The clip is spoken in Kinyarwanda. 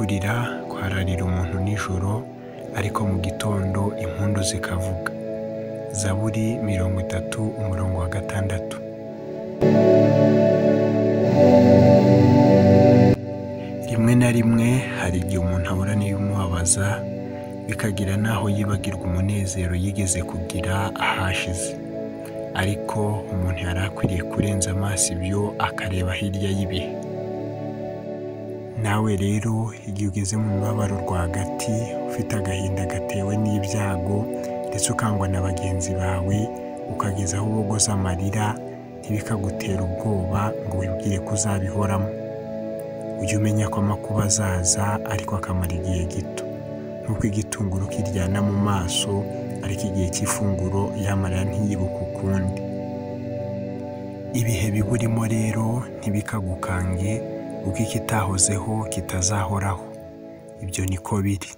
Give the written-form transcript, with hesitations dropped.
Kurira kwararira umuntu nijoro, ariko mu gitondo impundu zikavuga. Zaburi 30 umurongo wa 6. Rimwe na rimwe hari igihe umuntu ahura n'ibimubabaza, bikagira n'aho yibagirwa umunezero yigeze kugira ahashize. Ariko umuntu yari akwiriye kurenza amaso ibyo akareba hirya y'ibihe. Nawe rero igihe ugeze mu mubabaro rwagati, ufite agahinda gatewe n'ibyago ndetse ukangwa na bagenzi bawe, ukageza aho ubogoza amarira, ntibikagutere ubwoba ngo wibwire ko uzabihoramo. Ujye umenya ko amakuba azaza ariko akamara igihe gito, nk'uko igitunguru kiryana mu maso ariko igihe cy'ifunguro yamarira ntiyibuke ukundi. Ibihe biba urimo rero ntibikagukange, kuko ikitahozeho kitazahoraho. Ibyo niko biri.